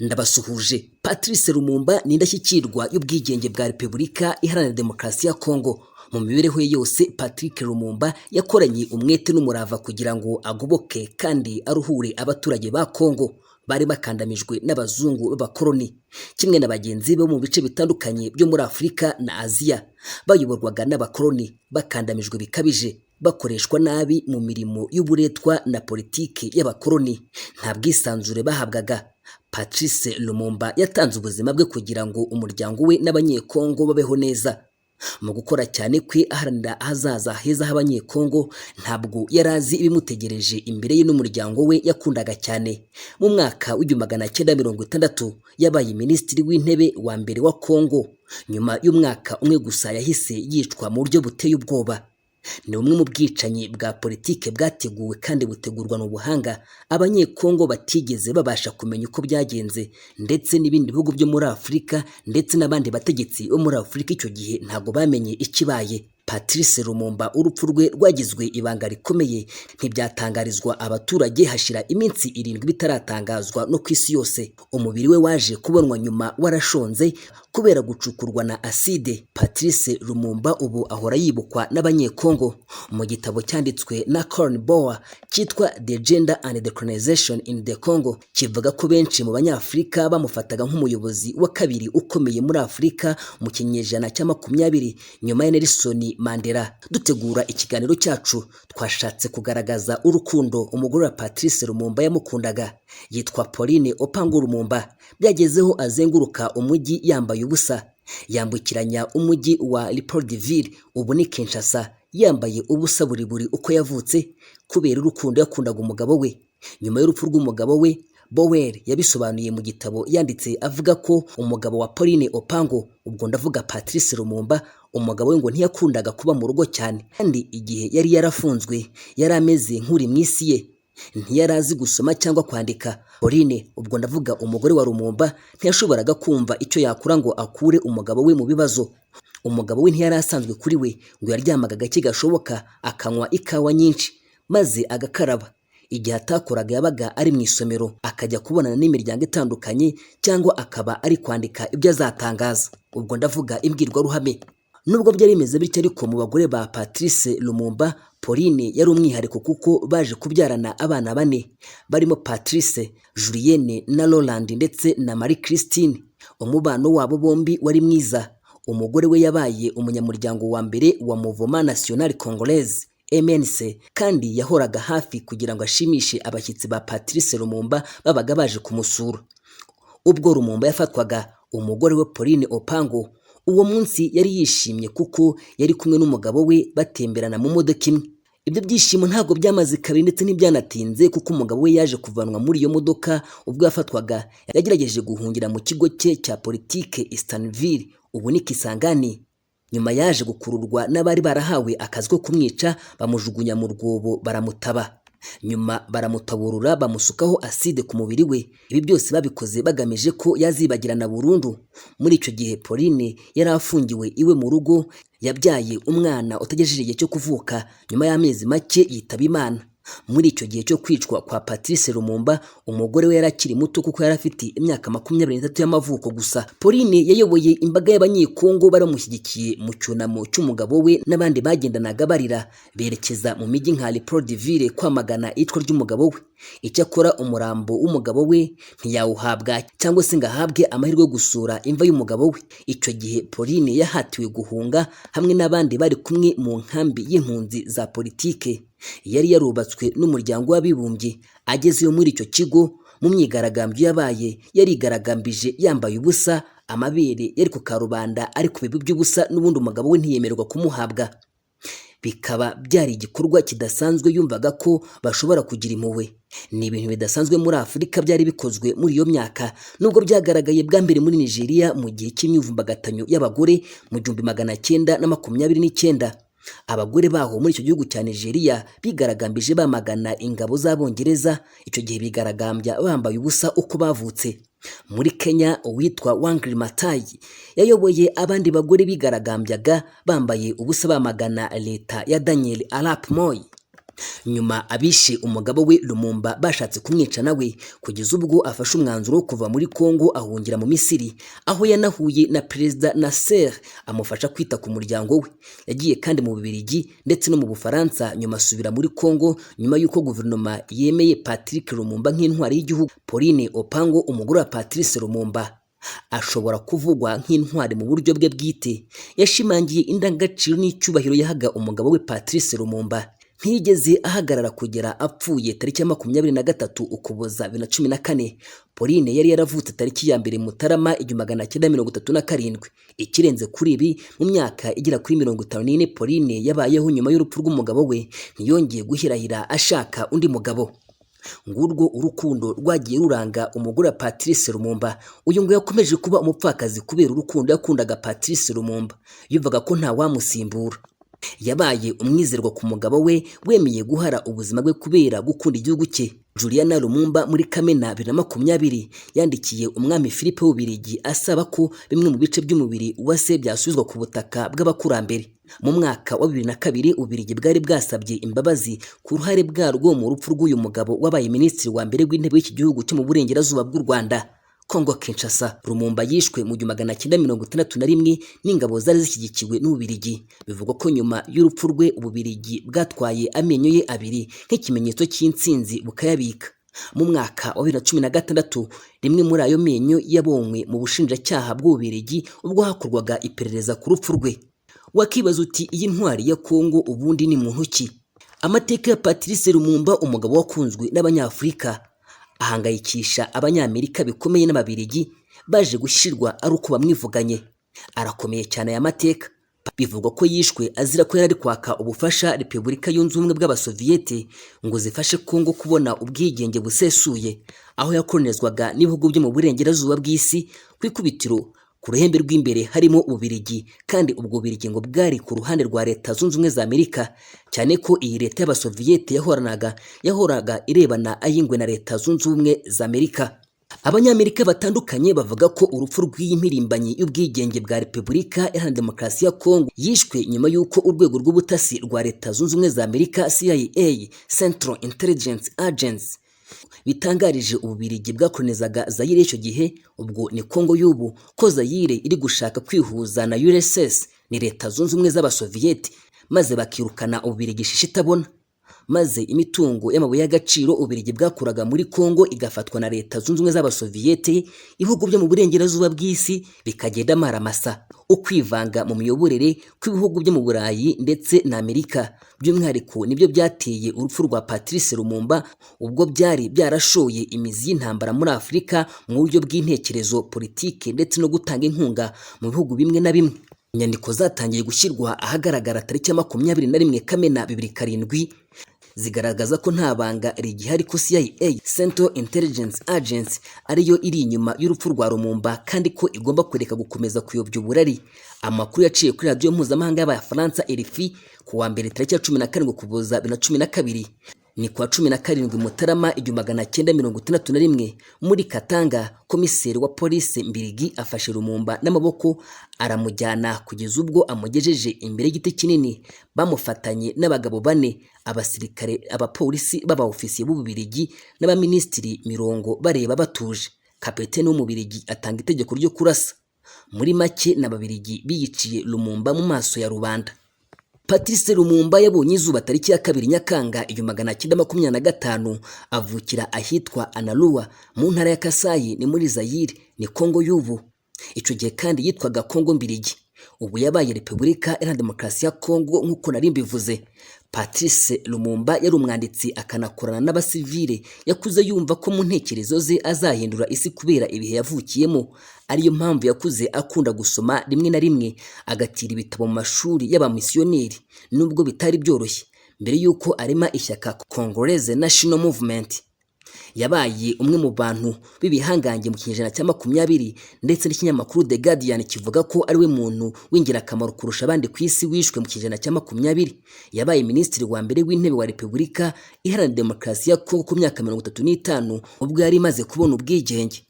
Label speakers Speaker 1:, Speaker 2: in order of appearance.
Speaker 1: Ndabasuhuje. Patrice Lumumba ni indashyikirwa y'ubwigenge bwa Repubulika Iharanira Demokarasi ya Kongo. Mu mibereho ye yose, Patrick Lumumba yakoranye umwete n'umurava kugira ngo agoboke kandi aruhure abaturage ba Kongo bari bakandamijwe n'abazungu b'abakoloni, kimwe na bagenzi be bo mu bice bitandukanye byo muri Afurika na Aziya bayoborwaga n'abakoloni, bakandamijwe bikabije, bakoreshwa nabi mu mirimo y'uburetwa na politiki y'abakoloni, nta bwisanzure bahabwaga. Patrice Lumumba yatanze ubuzima bwe kugira ngo umuryango we n'Abanyekongo babeho neza. Mu gukora cyane kwe aharanira ahazaza heza h'Abanyekongo, ntabwo yari azi ibimutegereje imbere ye n'umuryango we yakundaga cyane. Mu mwaka w'1960 yabaye minisitiri w'intebe wa mbere wa Kongo. Nyuma y'umwaka umwe gusa yahise yicwa mu buryo buteye ubwoba. Ni bumwe mu bwicanyi bwa politike bwateguwe kandi butegurwa mu buhanga, Abanyekongo batigeze babasha kumenya uko byagenze, ndetse n'ibindi bihugu byo muri Afurika ndetse n'abandi bategetsi bo muri Afurika icyo gihe ntabwo bamenye ikibaye. Patrice Lumumba, urupfu rwe rwagizwe ibanga rikomeye, ntibyatangarizwa abaturage, hashira iminsi 7 bitaratangazwa no ku isi yose. Umubiri we waje kubonwa nyuma warashonze kubera gucukurwa na aside. Patrice Lumumba ubu ahora yibukwa n'Abanyekongo. Mu gitabo cyanditswe na Colin Boer cyitwa The Gender and the Colonization in the Congo, kivuga ko benshi mu Banyafurika bamufataga nk'umuyobozi wa kabiri ukomeye muri Afurika mu kinyejana cya 20 nyuma ya Nelson Mandela. Dutegura ikiganiro cyacu, twashatse kugaragaza urukundo umugore wa Patrice Lumumba yamukundaga, yitwa Pauline Opango Lumumba. Byagezeho azenguruka umujyi yambaye ubusa, yambukiranya umujyi wa Leopoldville, ubu ni Kinshasa, yambaye ubusa buri buri uko yavutse, kubera urukundo yakundaga umugabo we. Nyuma y'urupfu rw'umugabo we, Bower yabisobanuye mu gitabo yanditse, avuga ko umugabo wa Pauline Opango, ubwo ndavuga Patrice Lumumba, umugabo we ngo ntiyakundaga kuba mu rugo cyane, kandi igihe yari yarafunzwe yari ameze nk'uri mu isi ye, ntiyari azi gusoma cyangwa kwandika. Pauline, ubwo ndavuga umugore wa Lumumba, ntiyashoboraga kumva icyo yakura ngo akure umugabo we mu bibazo. Umugabo we ntiyari asanzwe kuri we, ngo yaryamaga gake gashoboka, akanywa ikawa nyinshi maze agakaraba. Igihe atakoraga yabaga ari mu isomero, akajya kubonana n'imiryango itandukanye, cyangwa akaba ari kwandika ibyo azatangaza, ubwo ndavuga imbwirwaruhame. Nubwo byari bimeze bityo ariko, mu bagore ba Patrice Lumumba, Pauline yari umwihariko, kuko baje kubyarana abana bane barimo Patrice, Julienne na Roland ndetse na Marie Christine. Umubano wabo bombi wari mwiza. Umugore we yabaye umunyamuryango wa mbere wa Mouvement National Congolaise, MNC, kandi yahoraga hafi kugira ngo ashimishe abashyitsi ba Patrice Lumumba babaga baje kumusura. Ubwo Lumumba yafatwaga, umugore we Pauline Opango uwo munsi yari yishimye kuko yari kumwe n'umugabo we, batemberana mu modoka imwe. Ibyo byishimo ntabwo byamaze kabiri, ndetse ntibyanatinze, kuko umugabo we yaje kuvanwa muri iyo modoka. Ubwo yafatwaga, yagerageje guhungira mu kigo cye cya politike Stanleyville, ubu ni Kisangani. Nyuma yaje gukururwa n'abari barahawe akazi ko kumwica, bamujugunya mu rwobo, baramutaba, nyuma baramutaburura, bamusukaho aside ku mubiri we. Ibi byose babikoze bagamije ko yazibagirana burundu. Muri icyo gihe Pauline yari afungiwe iwe mu rugo, yabyaye umwana utagejeje igihe cyo kuvuka, nyuma y'amezi make yitaba Imana. Muri icyo gihe cyo kwicwa kwa Patrice Lumumba, umugore we yari akiri muto, kuko yari afite imyaka 23 y'amavuko gusa. Pauline yayoboye imbaga y'Abanyekongo bari bamushyigikiye mu cyunamo cy'umugabo we n'abandi bagendanaga barira, berekeza mu mijyi nka Leopoldville kwamagana iyicwa ry'umugabo we. Icyakora umurambo w'umugabo we ntiyawuhabwa cyangwa se ngo ahabwe amahirwe yo gusura imva y'umugabo we. Icyo gihe Pauline yahatiwe guhunga hamwe n'abandi bari kumwe mu nkambi y'impunzi za politike yari yarubatswe n'Umuryango w'Abibumbye. Agezeyo muri icyo kigo, mu myigaragambyo yabaye, yarigaragambije yambaye ubusa, amabere yari ku karubanda, ari ku bibi by'ubusa, n'ubundi umugabo we ntiyemererwa kumuhabwa, bikaba byari igikorwa kidasanzwe. Yumvaga ko bashobora kugira impuhwe. Ni ibintu bidasanzwe muri Afurika byari bikozwe muri iyo myaka, nubwo byagaragaye bwa mbere muri Nigeria mu gihe cy'imyivumbagatanyo y'abagore mu 1929. Abagore baho muri icyo gihugu cya Nigeria bigaragambije bamagana ingabo z'Abongereza. Icyo gihe bigaragambya bambaye ubusa uko bavutse. Muri Kenya, uwitwa Wangari Maathai yayoboye abandi bagore bigaragambyaga bambaye ubusa bamagana leta ya Daniel Arap Moi. Nyuma abishe umugabo we Lumumba bashatse kumwica nawe, kugeza ubwo afashe umwanzuro wo kuva muri Kongo ahungira mu Misiri, aho yanahuye na Perezida Nasser amufasha kwita ku muryango we. Yagiye kandi mu Bubiligi ndetse no mu Bufaransa, nyuma asubira muri Kongo nyuma y'uko guverinoma yemeye Patrick Lumumba nk'intwari y'igihugu. Pauline Opango, umugore wa Patrice Lumumba, ashobora kuvugwa nk'intwari mu buryo bwe bwite. Yashimangiye indangagaciro n'icyubahiro yahaga umugabo we Patrice Lumumba. Ntiyigeze ahagarara kugera apfuye tariki ya 23 Ukuboza 2014. Pauline yari yaravutse tariki ya 1 Mutarama 1937. Ikirenze kuri ibi, mu myaka igera kuri 54 Pauline yabayeho nyuma y'urupfu rw'umugabo we, ntiyongeye guhirahira ashaka undi mugabo. Ngurwo urukundo rwagiye ruranga umugore wa Patrice Lumumba. Uyu ngo yakomeje kuba umupfakazi kubera urukundo yakundaga Patrice Lumumba, yumvaga ko nta wamusimbura. Yabaye umwizerwa ku mugabo we, wemeye guhara ubuzima bwe kubera gukunda igihugu cye. Juliana Lumumba muri Kamena 2020 yandikiye Umwami Philippe w'Ububiligi asaba ko bimwe mu bice by'umubiri wa se byasubizwa ku butaka bw'abakurambere. Mu mwaka wa 2002 Ububiligi bwari bwasabye imbabazi ku ruhare bwarwo mu rupfu rw'uyu mugabo wabaye minisitiri wa mbere w'intebe w'iki gihugu cyo mu burengerazuba bw'u Rwanda, Kongo Kinshasa. Lumumba yishwe mu 1961 n'ingabo zari zishyigikiwe n'Ububiligi. Bivugwa ko nyuma y'urupfu rwe Ububiligi bwatwaye amenyo ye abiri nk'ikimenyetso cy'intsinzi bukayabika. Mu mwaka wa 2016 rimwe muri ayo menyo yabonywe mu bushinjacyaha bw'Ububiligi ubwo hakorwaga iperereza ku rupfu rwe. Wakibaza uti iyi ntwari ya Kongo ubundi ni muntu ki? Amateka ya Patrice Lumumba, umugabo wakunzwe n'Abanyafurika, ahangayikisha Abanyamerika bikomeye n'Ababiligi baje gushyirwa ari uko bamwivuganye. Arakomeye cyane aya mateka. Bivugwa ko yishwe azira ko yari ari kwaka ubufasha Repubulika Yunze Ubumwe bw'Abasoviyete ngo zifashe Kongo kubona ubwigenge busesuye, aho yakoronizwaga n'ibihugu byo mu burengerazuba bw'isi ku ikubitiro ku ruhembe rw'imbere harimo Ububiligi, kandi ubwo Bubiligi ngo bwari ku ruhande rwa Leta Zunze Ubumwe za Amerika, cyane ko iyi leta y'Abasoviyete yahoraga irebana ay'ingwe na Leta Zunze Ubumwe za Amerika. Abanyamerika batandukanye bavuga ko urupfu rw'iyi mpirimbanyi y'ubwigenge bwa Repubulika Iharanira Demokarasi ya Kongo yishwe nyuma y'uko urwego rw'ubutasi rwa Leta Zunze Ubumwe za Amerika CIA, Central Intelligence Agency, bitangarije Ububiligi bwakolonizaga Zaire icyo gihe, ubwo ni Kongo y'ubu, ko Zaire iri gushaka kwihuza na URSS, ni Leta Zunze Ubumwe z'Abasoviyeti, maze bakirukana Ububiligi shishi itabona, maze imitungo y'amabuye y'agaciro Ububiligi bwakuraga muri Kongo igafatwa na Leta Zunze Ubumwe z'Abasoviyete, ibihugu byo mu burengerazuba bw'isi bikagenda amaramasa. Ukwivanga mu miyoborere kw'ibihugu byo mu Burayi ndetse na Amerika by'umwihariko nibyo byateye urupfu rwa Patrice Lumumba, ubwo byari byarashoye imizi y'intambara muri Afurika mu buryo bw'intekerezo, politike ndetse no gutanga inkunga mu bihugu bimwe na bimwe. Inyandiko zatangiye gushyirwa ahagaragara tariki ya 21 Kamena 2007 zigaragaza ko nta banga rigihari ko CIA, Central Intelligence Agency, ariyo iri inyuma y'urupfu rwa Lumumba, kandi ko igomba kureka gukomeza kuyobya uburari. Amakuru yaciye kuri radiyo mpuzamahanga y'Abafaransa RFI ku wa mbere tariki ya 17 Ukuboza 2012, ni kuwa 17 Mutarama 1961, muri Katanga, komiseri wa polisi Mbirigi afashe Lumumba n'amaboko aramujyana kugeza ubwo amugejeje imbere y'igiti kinini. Bamufatanye n'abagabo bane, abasirikare, abapolisi b'abaofisiye b'Ububirigi n'abaminisitiri 40 bareba batuje. Kapiteni w'Umubirigi atanga itegeko ryo kurasa. Muri make n'Ababirigi biyiciye Lumumba mu maso ya rubanda. Patrice Lumumba yabonye izuba tariki ya 2 Nyakanga 1925, avukira ahitwa Analua mu ntara ya Kasayi, ni muri Zaire, ni Kongo y'ubu. Icyo gihe kandi yitwaga Kongo Mbirigi, ubu yabaye Repubulika Iharanira Demokarasi ya Kongo nk'uko nari mbivuze. Patrice Lumumba yari umwanditsi akanakorana n'abasivile. Yakuze yumva ko mu ntekerezo ze azahindura isi kubera ibihe yavukiyemo, ariyo mpamvu yakuze akunda gusoma, rimwe na rimwe agatira ibitabo mu mashuri y'abamisiyoneri nubwo bitari byoroshye, mbere y'uko arema ishyaka Congolese National Movement. Yabaye umwe mu bantu b'ibihangange mu kinyejana cya 20, ndetse n'ikinyamakuru The Guardian kivuga ko ari we muntu w'ingirakamaro kurusha abandi ku isi wishwe mu kinyejana cya 20. Yabaye minisitiri wa mbere w'intebe wa Repubulika Iharanira Demokarasi ya Kongo ku myaka 35 ubwo yari imaze kubona ubwigenge.